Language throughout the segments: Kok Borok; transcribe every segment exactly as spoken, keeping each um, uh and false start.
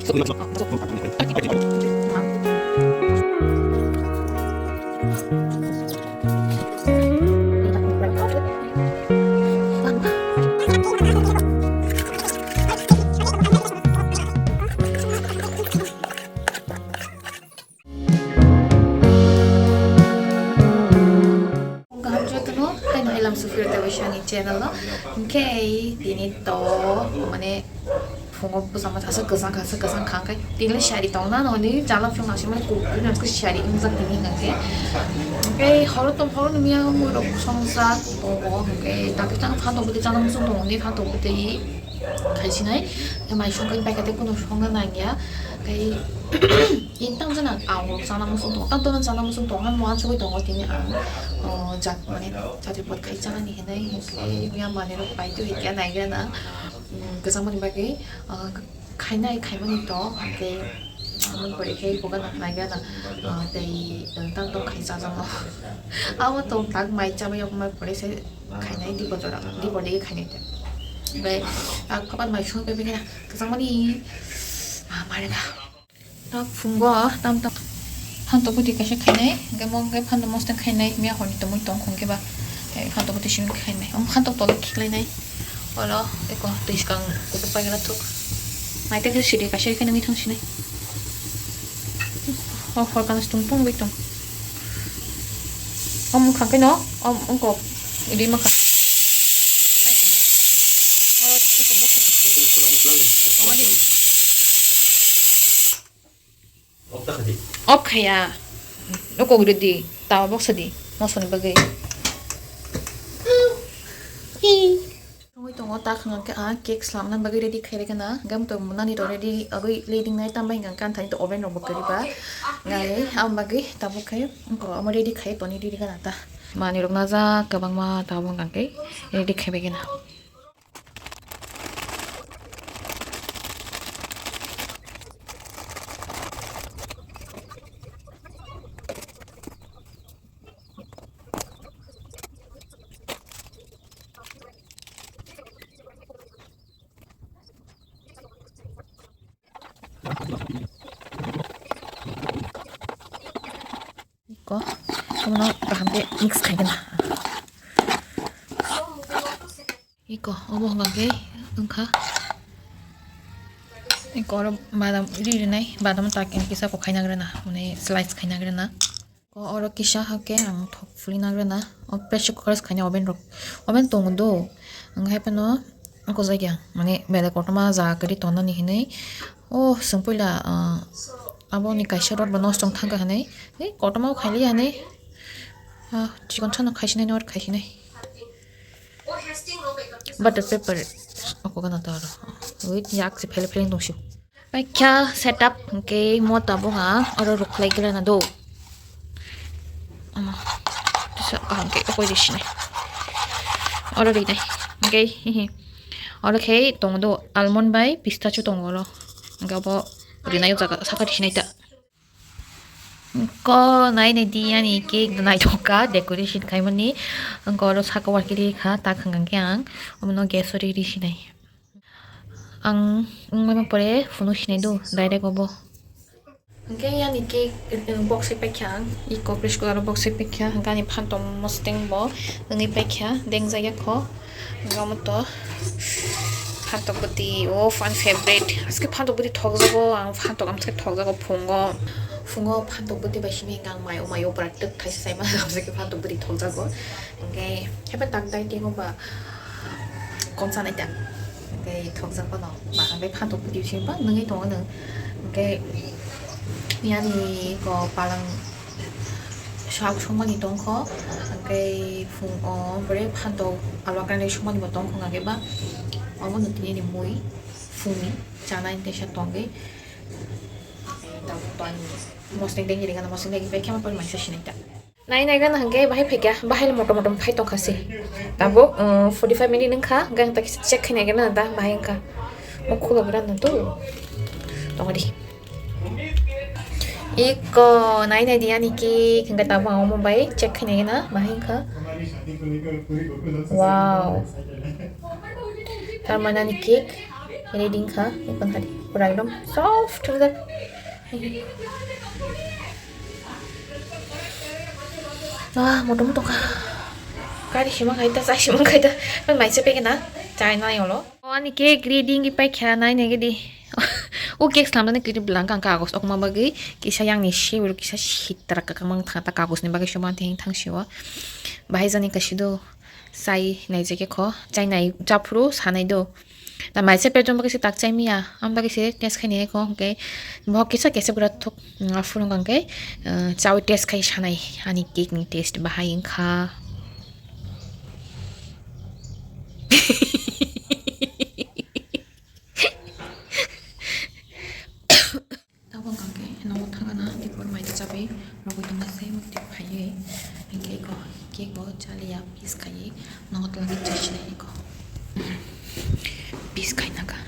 Kaham jotono, haino hai lam sufir tei waisa ni channel no. Hwnkhe tini to mane phungo bwsama thasa kwchang khasa kwchang kha hwnkhe tini sari tong na no ni jala phung nasi mane kuk kuk nasi sari wngjak tini hwnkhe. Hwnkhe horo tong horo nungya mui rok songsa tongo hwnkhe dakhe tang phan tong bwtwi chana muchung tongo ni phan tong bwtwi. Khaisinai, mai songkhe paikha tei kunu songna nangya. Tei, in tang jana ang rok chana muchung tongo, tang tono chana muchung tongo, ang uansugui tongo tini ang, o, jat, mane, jatri pot khai chana ni hinui, hinui ya manui rok pai twi khe naigra na, um, kwchangmani bagwi, uh, khainai, khaimani to, hwnkhe, amoni pore khe buga naigra na, uh, tei, uh, tang tong khai chajakno. Abo tong tak mai chabai yok mai pore se. Khainai dipo jora, dipo digi khainai te. Bai, ah, kapan mai sung pepe kena, kasang mani, ah, mare ka. Tak phungo, tam tam. Phantok bwtwi kaisa khainai, hwnkhe mo hwnkhe phantok mosteng khainai, miya horni tongmui tong khon khe ba. Eh, phantok bwtwi simi khainai, om phantok tolo khiklainai. Olo, eko, twi swkang kutuk pai gana thuk. Mai te khe sidi kaisa khe nungwi thang sinai. O horkano stung pung bai tong. Om khang khe no, om ongko ri ma kha. Off khaya. Nokok ridi, tawa boksa di, mosoni bagwi. Hi. Songwi tongo, ta khwna khe ah cake slamna bagwi ready khai rwkha na. Hwnkhe moto nani to ready agwi leading nai, tambai hwnkha khe anthani to oven rok bo kwrwi ba. Ngai, aboni bagwi tabuk khai, wngkha omo ready khai toni ready gana ta. Manwi rok najak kwbangma tabuk hwnkha khe ready khai bai gana. Iko, omono kaham khe mix khai gana. Iko, obo hwnka khe wngkha. Iko oro badam ri rinai, badam tak kisa kok khaina grena, mane slice khaina grena. Ko oro kisa hakhe ang thok fuli nagrana. O pressure cooker khaina oven rok. Oven tongo do. Ang hai phano ako jagya, mane belai kotorma jaga kwrwi tongnani hinwi. O, chwng puila, ah, aboni kaisa rod bo nosto wng thangkha hinwi. Ei, kotorma o khailiya hinwi. Ah, chikon sano khaisinai, nor khaisinai. Butter paper. Ako gana taro. Ui, yak se phele phele tongsi. Paikha setup hwnkhe mo tabuk ha oro rwkhlai glana do. Ama, tisa kaham khe okoi de sinai. Oro rinai. Hwnkhe, hihi. Oro khe tongo do almond bai pistachio tongo oro. Hwnkhe abo rinai o jaga saka de sinai ta. Ko nai nai di ani cake naithok kha decoration khaimani. Hwnkhe oro saka o khe ri kha tak hwnkha khe ang omono gas o ri ri sinai. Ang wngmano pore phunuk sinai do direct obo. Hwnkhe yani cake, uh, box se paikha ang, iko press cooker o box se paikha, hwnkhe ani phantok mosteng bo wngwi paikha, dengjakya kho. Hwnkhe omo to phantok bwtwi, o ani favorite. Aske phantok bwtwi thokjago, ang phantok amtwkhe thokjago phungo. Phungo phantok bwtwi bai simi hwnkhe ang mai o mai o pura twk thaisa saima amtwkhe phantok bwtwi thokjago. Hwnkhe haiphano tak dai tei oba kom sanai ta. Hwnkhe thokjak phano bahai bai phantok bwtwi simi ba nungwi tongo nwng. Hwnkhe yani ko palang sak songmani tongkho. Hwnkhe phung o bwrwi phantok alwa kanwi songmani bo tongkho hwnkhe ba obono tini ni mui phungni chanai teisa tongwi. Mosdeng dengni ringana mosdeng dengni bai khe ma pori maisa sinai ta. Nai nai gana hwnkhe bahai phaikha, bahai motom motom phai tongkha se. Tabuk, uh, forty five minute wngkha, hwnkhe ang ta kisa check khaina gana da bahai wngkha. Mokhulo gra na tu. Tongdi. Iko nai nai di ani cake, hwnkhe tabuk ang omo bai check khaina gana bahai wngkha. Wow. Tar mane ani cake. Ready wngkha, ekdom hari. Pura ekdom soft wngjak. Ah, motom tongkha. Kari sima khai ta, chai sima khai ta. Mai se pekena, chai nai olo. O ani cake ready wngwi paikha, nai nai gidi. O cake slamnani kiri bwlang kha kagos okma bagwi. Kisa yang ni sibru kisa sitra kakang mang thang ta kagos ni bagwi suma thang thang siwa. Bahai jani kasido. Chai naijak khe kho, chai nai, chaphuru sanai do. Na mai se petrol bagwi se tak chai miya, am bagwi se test khai nai kho, hwnkhe bo kisa kisa bwra thok, mm, aphuru hwnkhe, uh, chawi test khai sanai, ani cake ni test bahai wngkha. Tabuk hwnkha khe nogo thangana, tei borok mai rwchapwi rwgwi tongma se mukti phaiwi. Hwnkhe eko cake bo chaliya piece khaiwi nogo twlangwi chasinai eko. Piece khaina kha.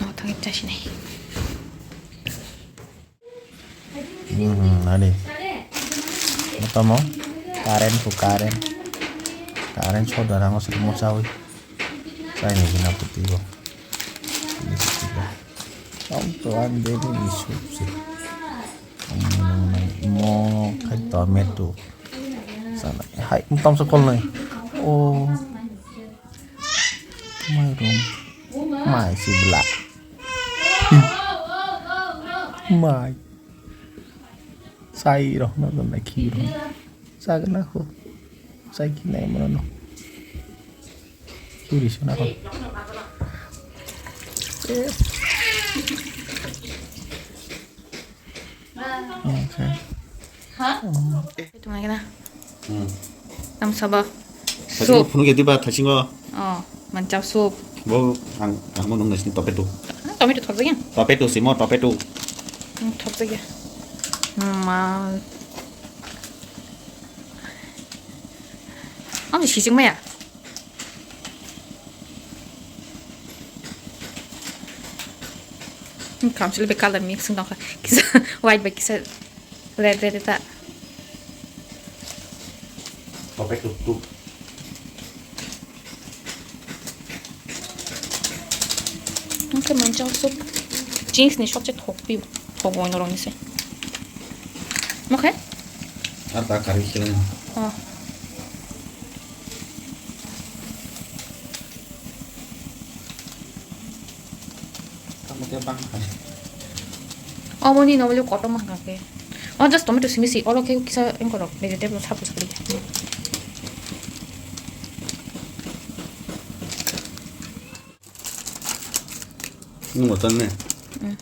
Nogo thangwi chasinai. Hmm, ani. Tamo current ko current. Current soda rango se mo chawi. Chai ni gina puti bo. Ini puti bo. Ang to ang baby ni soup se. Ang mo khai tomato. Sana hai tam sa kol nai. Oh. Mai rum. Mai si bla. Mai. Sai rok no don na khi rok. Sa gana ko. Sai ki nai mo no. Curious na ko. Okay. Ha? Itu mana kena? Hmm. Tam saba. Thaisingo soup. Phunuk ya diba thaisingo. Oh, mancham soup. Bo ang ang mo nung nasi tomato. Tomato thok jagya? Tomato simo tomato. Hmm, thok jagya. Ma. Ang sising maya. Kamchwlwi bai colour mix wng tongkha. Kisa white bai kisa red red ta. Tope tuk tuk. Ang khe mancha sok. Jeans ni sok che thok pi. Thok wng norok ni se. Mo khe? Ar ta kari khe. Oh. Omo ni nobole kotor ma hwnka khe. Oh, just tomato simi si, oro khe kisa engkorok vegetable sapu sakli. Nung motan ne? Mm.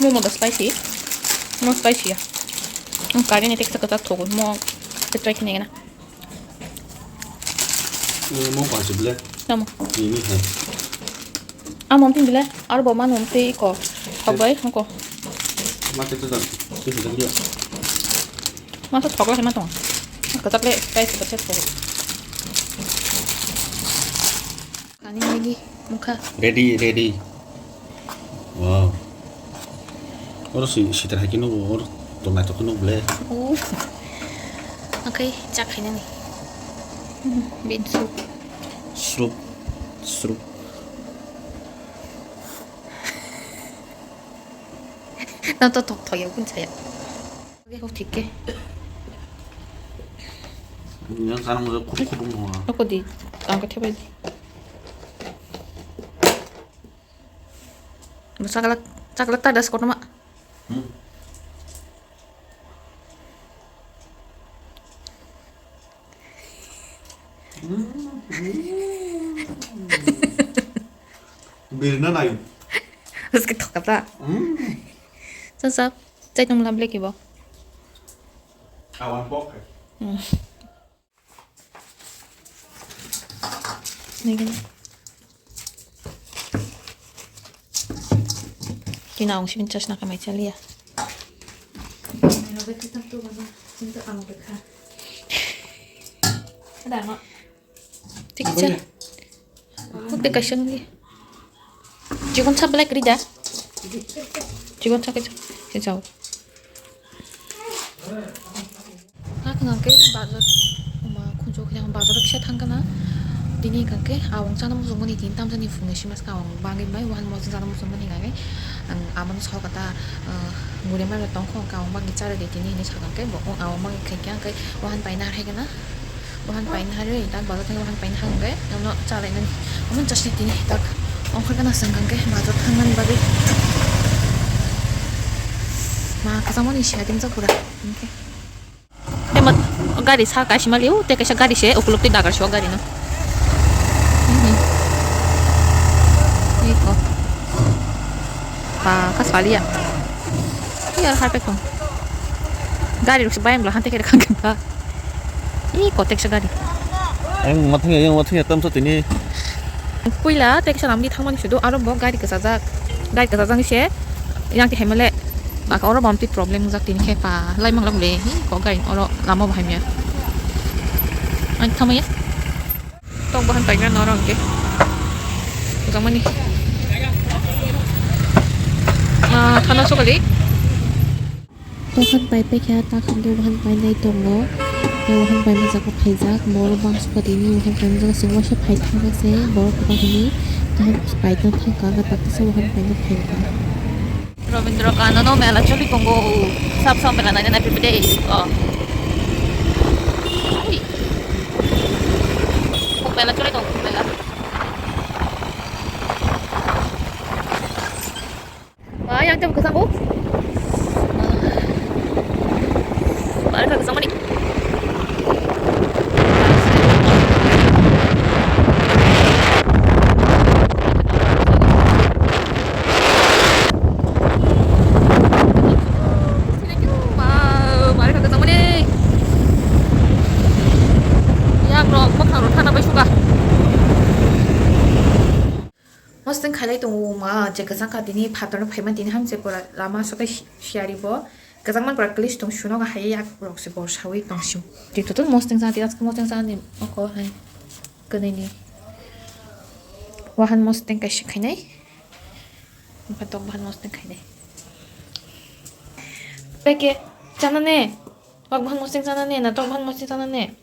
Mo mo da spicy. Mo spicy ya. Ang kari ni teksa kata thogo. Mo ke try kene na. Mo pa si ble. Tamo. Ini hai. Amo tin bile, aro bo manu tei ko. Thok bai, ko. Ma te te dan. Te te dia. Ma to thok la ma to. Ka ta ple, kai se ka thok. Kani lagi mukha. Ready, ready. Wow. Oro si sitra hai kino oro to nai to kino ble. Oh. Okay, chak khainani. Bean soup. Soup. Soup. Na to thok thok ya kun chaya. Oke, kok thik ke. Yang sana mo khuduk khuduk mo. Aku di, ang ke thebai di. Mo chakla, chakla ta das kono ma. Hmm. Birna nayo. Terus ketok kata. Hmm. Sasap, cai tung lamble kibo. Awan pok. Hmm. Nigel. Kina ang sibin chas na kamai chaliya. Ada no. Tik cha. Kok de kasang di. Chikon sa black rida. Chikon sa kacha. Kacha. Nak ngake bazar. Tei ang bazaro kisa thangkana, tini hwnkhe awang chana muchungmani, tini tamsani phungo simas ka awang bagwi bai wahan mosong chana muchungmani hwnkhe ang amano sokha ta, ah, guriya mano tongkho hwnkhe awang bagwi chara di tini hinwi sakha hwnkhe bo awang bagwi khaikha hwnkhe wahan paina haikhe na, wahan paina harwi tak bazar thangwi wahan paina hwnkhe amno chalainani amon chasni tini tak ongkhorkhe na swngkha hwnkhe bazar thangmani bagwi ma kwchangmani siya ringjak pura hwnkhe. Tei ma gari sa kaisa maliu, tei kaisa gari se ukuluk tei dagar se o gari no. Mhm. Iko. Pa, kas palia. Iya, harpe kong. Gari rok se bayang bela hante kere kang kang ka. Iko, tei kaisa gari. Ayang mathang ya, ayang mathang ya, tamsa tini. Puila tei kisa lamdi thangmani sudu aro bo gari kwchajak, gari kwchajak se yang twi haimale baka oro bo amtwi problem wngjak tini khe pa lai manglak le hi kok gari oro lama bo hamya. Ang thamaya tok bahan paina norok ke ujamani. Ah, thana sokali. Tokhan pai paikha, takham khe wahan painai tongo. Tei wahan paima jaga phaijak, borok bangso khatini wahan paima jaga se waisa phai thangma se borok kwbangni wahan paina thangkha, hwnba taktasa wahan paina phaikha. Rabindra Kanano mela choli tongo, sab sab mela naina naiphai de. Oh. Ui. Mela choli tongo, mela. Wah, yang tebok kwchang o. Barkha kwchangmani. Wah, barkha kwchangmani. Yang rok bwkhak rok thana bai suka. Mosting khailai tongo wngma, je kwchang kha tini phatar no phaima tini hamse pura lama sokai si-, siyari bo. Kwchang man pura klis tong suno ga hai yak rok se bor sawi tong sim. Tito to mosting sa, tito mosting sa ni oko hai kwnwi ni. Wahan mosting kaisa khainai. Omphatok wahan mosting khainai. Peke chana ne. Tok bahan mosting chana ne, na tok bahan mosting chana ne.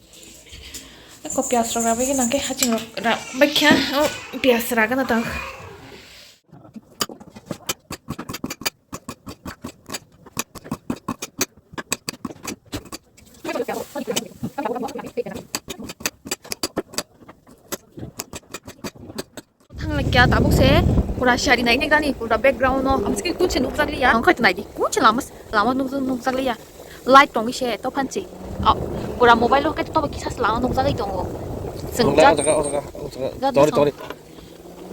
Ko piyas rok rabai gana ke haching rok rabai kha, o piyas raga na tok. Thang lai kya tabuk se pura sari nai nai gani pura background no. Amsiki kun se nukjak liya. Ang khai nai di. Kun se lama, lama nuk, nukjak liya. Light tong se to phan se. Ah, pura mobile lo ke to kisa se lama nukjak tongo. Phunukla, o jaga, o jaga, o jaga. Tori, tori.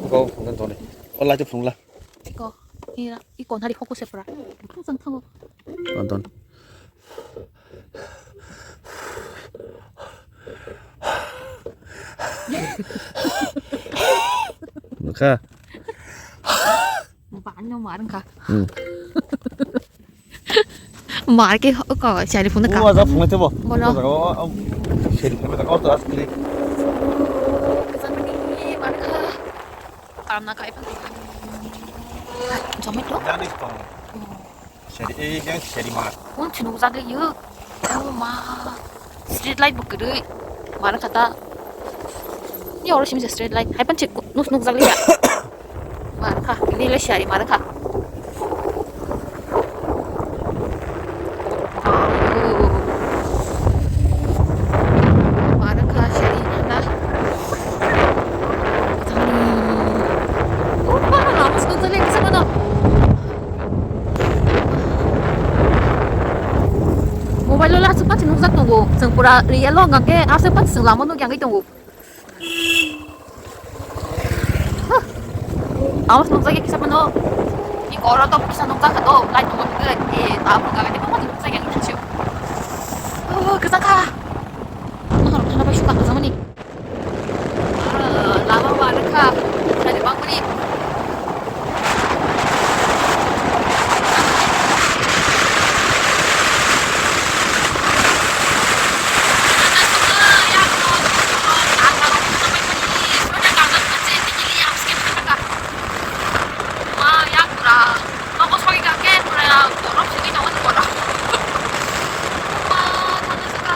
Go, phunukla tori. O light phunukla. Iko, ira, iko nari hoku se pura. Thang sang thango. Anton. Nukha. Bano mar kha. Hmm. Mar ke ko sari phone ka. Wa ja phone te bo. Bono. Wa ja, wa, wa, sari phone ka. Auto as klik. Karam na kai pa. Zomato. Jani to. Seri, eh, yang seri ma. Un chunu jagli yu. Oh ma. Street light bo kwrwi. Mara kata. Ni oro simi street light. Hai pan chik nus nuk jagli ya. Mara kha. Ini le seri mara kha. Mara kha seri na. Tani. Oh, lama nuk jagli bisa mana? Mobile lo aswk pati nukjak tongo. Chwng pura real o hwnkha khe aswk pati chwng lama nukya wngwi tongo. Huh. Amo se nukjak ya kisa phano. Ni koro to kisa nukjak kha to. Light tongo nukjak. Eh, tabuk nukjak ya kisa phano. Oh, kwchang kha. Nang rok thana bai suka kwchangmani. Ah, lama bo ano kha, sari bangmani. Ma, yak pura, nogo soi kake pura, borok sini tongo borok. Ma, thana suka.